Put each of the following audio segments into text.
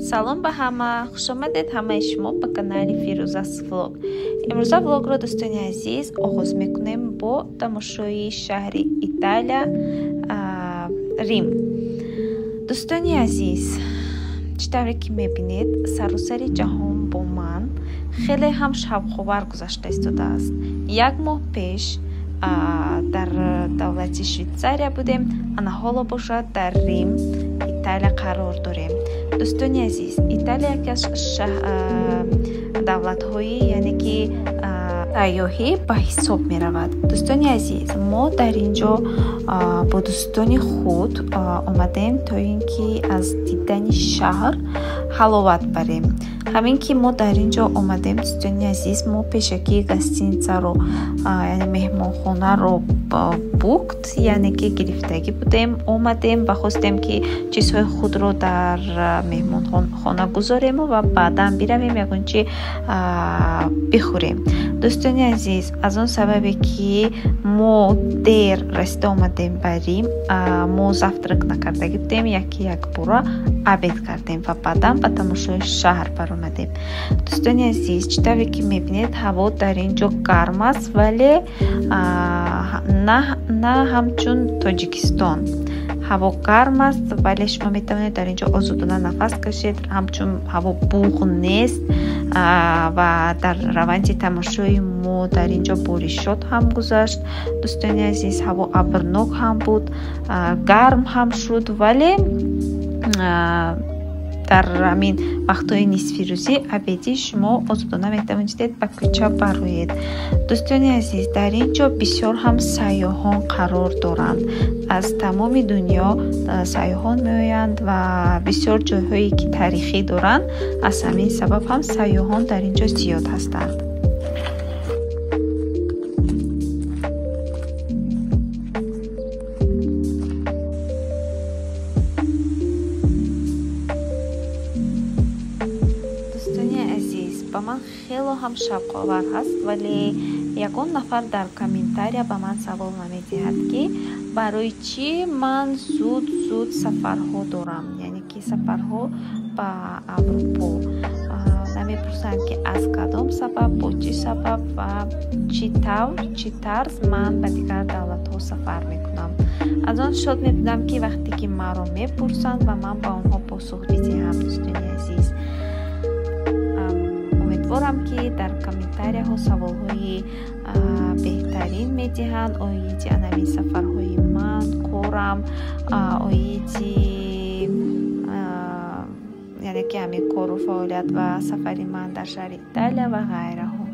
Салом ба ҳама, хушомадед ҳамаи шумо ба канали Фирӯзас влог. Имрӯза влогро, дӯстони азиз, оғоз мекунем бо тамошои шаҳри Италия, Рим. Дӯстони азиз, чӣ тавре ки мебинед, саросари ҷаҳон бо ман хеле ҳам шавқовар гузашта истодааст. Як моҳ пеш дар давлати Швейтсария будем, ана ҳоло бошад дар Рим, Италия қарор дорем. Дӯстони азиз, Италия яке аз давлатҳои, яъне ки сайёҳӣ ба ҳисоб меравад. Дӯстони азиз, мо дар ин ҷо бо дӯстони худ омадем, то ин ки аз дидани шаҳр ҳаловат барем. Ҳамин ки мо дар ин ҷо омадем, дӯстони азиз, мо пешакӣ гостиницаро, яъне меҳмонхонаро booked, яъне ки гирифтагӣ будем, омадем ва хостем ки чизҳои худро дар меҳмонхона гузорему ва баъдан биравем ягон чи бихӯрем. Дӯстони азиз, аз он сабабе ки мо дер расида омадем ба Рим, мо завтрак накардагӣ будем, яки якбора обед кардем ва баъдан ба тамошои шаҳр баромадем. Дӯстони азиз, чӣ тавре ки мебинед, ҳаво дар ин ҷо гарм аст, вале на ҳамчун Тоҷикистон. Ҳаво гарм аст, вале шумо метавонед дар ин ҷо озодона нафас кашед, ҳамчун ҳаво буғ нест. Ва дар раванди тамошои мо дар ин ҷо боришот ҳам гузашт. Дӯстони азиз, ҳаво абрнок ҳам буд, гарм ҳам шуд, вале дар ҳамин вақтҳои нисфирӯзӣ обедӣ шумо озодона метавонистед ба кӯча бароед. Дӯстони азиз, дар ин ҷо бисёр ҳам сайёҳон қарор доранд. Аз тамоми дунё сайёҳон меоянд ва бисёр ҷойҳое ки таърихӣ доранд, аз ҳамин сабаб ҳам сайёҳон дар ин ҷо зиёд ҳастанд. Ба ман хело ҳам шавқовар ҳаст, вале ягон нафар дар комментария ба ман савол намедиҳад, ки барои чӣ ман зуд зуд сафарҳо дорам, яъне ки сафарҳо ба Аврупо. Намепурсанд, ки аз кадом сабаб, бо чӣ сабаб ва чӣ тавр, чӣ тарз ман ба дигар давлатҳо сафар мекунам. Аз он шод мебудам, ки вақте ки маро мепурсанд ва ман ба онҳо посух бидиҳам. Дӯстони азиз, умедворам, ки дар комментарияҳо саволҳои беҳтарин медиҳанд оиди анами сафарҳои ман, корам, оиди яъне ки ҳамин кору фаъолият ва сафари ман дар шаҳри Италия ва ғайраҳо.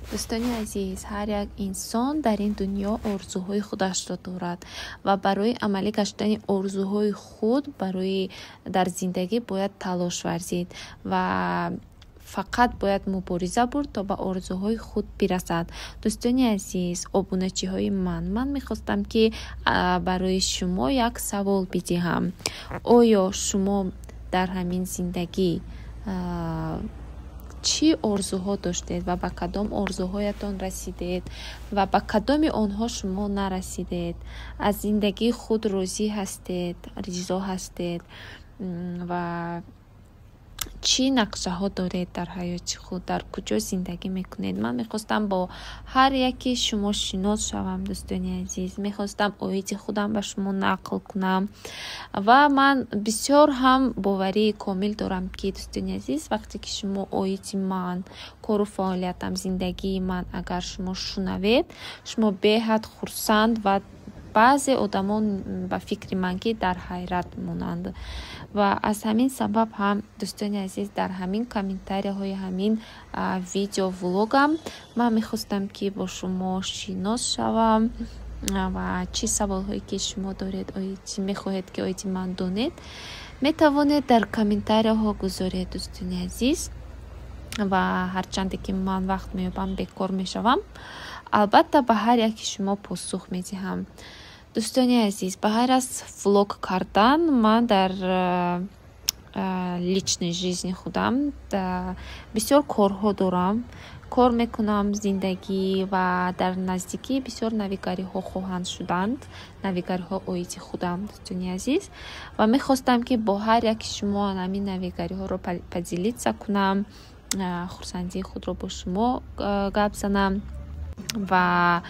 Дӯстони азиз, ҳар як инсон дар ин дунё орзуҳои худашро дорад ва барои амалӣ гаштани орзуҳои худ барои дар зиндагӣ бояд талош варзид ва фақат бояд мубориза бурд, то ба орзуҳои худ бирасад. Дӯстони азиз, обуначиҳои ман, ман мехостам, ки барои шумо як савол бидиҳам. Оё шумо дар ҳамин зиндагӣ чӣ орзуҳо доштед ва ба кадом орзуҳоятон расидед ва ба кадоми онҳо шумо нарасидед? Аз зиндагии худ розӣ ҳастед, ризо ҳастед ва чӣ нақшаҳо доред дар ҳаёти худ, дар куҷо зиндагӣ мекунед? Ман мехостам бо ҳар яки шумо шинос шавам, дӯстони азиз. Мехостам оиди худам ба шумо нақл кунам ва ман бисёр ҳам боварии комил дорам, ки, дӯстони азиз, вақте ки шумо оиди ман, кору фаъолиятам, зиндагии ман агар шумо шунавед, шумо беҳад хурсанд ва баъзе одамон, ба фикри ман, ки дар ҳайрат монанд. Ва аз ҳамин сабаб ҳам, дӯстони азиз, дар ҳамин комментарияҳои ҳамин видео влогам ман мехостам, ки бо шумо шинос шавам ва чӣ саволҳое ки шумо доред, мехоҳед, ки оиди ман донед, метавонед дар комментарияҳо гузоред, дӯстони азиз. Ва ҳарчанде ки ман вақт меёбам, бекор мешавам, албатта ба ҳар яки шумо посух медиҳам. Дӯстони азиз, ба ғайр аз влог кардан, ман дар личной жизни худам бисёр корҳо дорам, кор мекунам, зиндагӣ ва дар наздикӣ бисёр навигариҳо хоҳанд шуданд, навигариҳо оиди худам, дӯстони азиз. Ва мехостам, ки бо ҳар яки шумо ҳамин навигариҳоро поделиться кунам, хурсандии худро бо шумо гап занам. Ва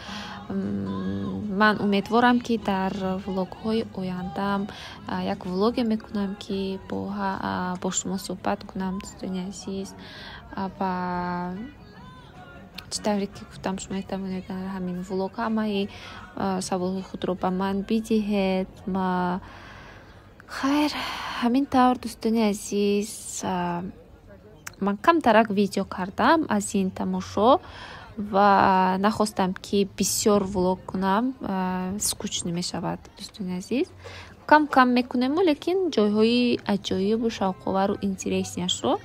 ман умедворам, ки дар влогҳои ояндаам як влоге мекунам, ки бо шумо суҳбат кунам, дӯстони азиз. Ва чӣ тавре ки гуфтам, шумо метавонед дар ҳамин влог ҳамаи саволҳои худро ба ман бидиҳед. Хайр, ҳамин тавр, дӯстони азиз, ман камтарак видео кардам аз ин тамошо ва нахостам, ки бисёр влог кунам, скучно мешавад, дӯстони азиз. Кам кам мекунему, лекин ҷойҳои аҷоибу шавқовару интересный ашро.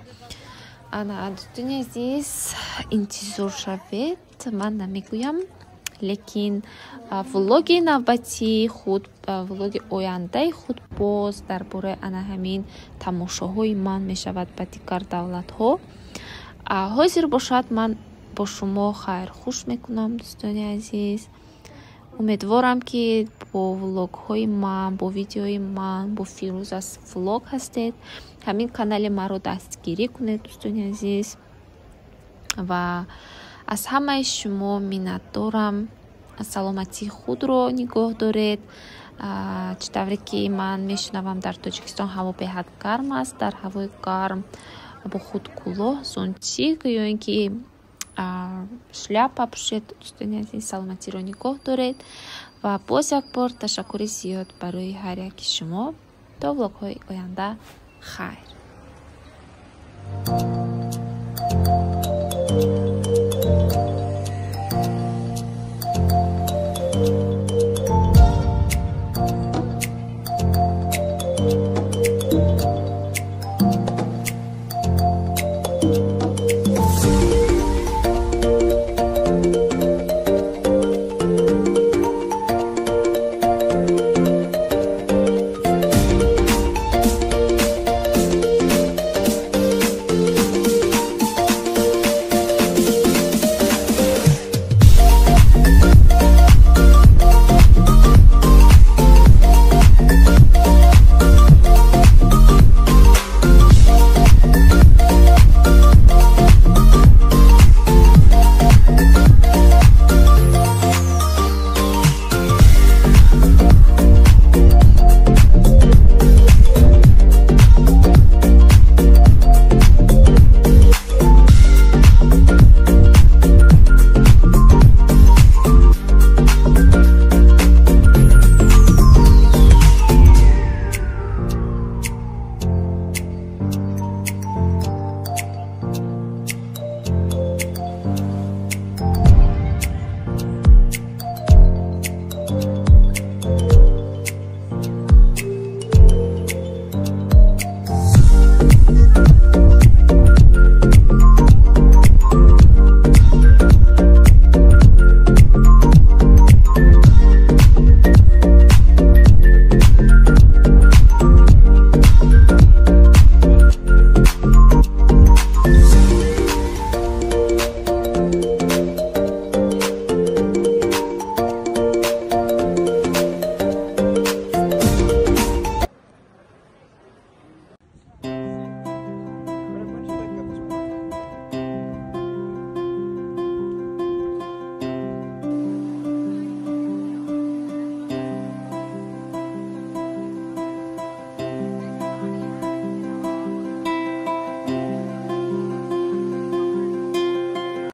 Ана, дӯстони азиз, интизор шавед, ман намегӯям, лекин влоги навбатии худ, влоги ояндаи худ боз дар бораи ана ҳамин тамошоҳои ман мешавад ба дигар давлатҳо. Ҳозир бошад, ман бо шумо хайрхуш мекунам, дӯстони азиз. Умедворам, ки бо влогҳои ман, бо видеои ман, бо Фирӯзас влог ҳастед. Ҳамин канали маро дастгирӣ кунед, дӯстони азиз, ва аз ҳамаи шумо миннатдорам. Саломатии худро нигоҳ доред. Чӣ тавре ки ман мешунавам, дар Тоҷикистон ҳаво беҳад гарм аст. Дар ҳавои гарм бо худ кӯлоҳ, зонтик ё ин ки шляпа пӯшед, дӯстони азиз. Саломатиро нигоҳ доред ва боз як бор ташаккури зиёд барои ҳар яки шумо. То влогҳои оянда, хайр.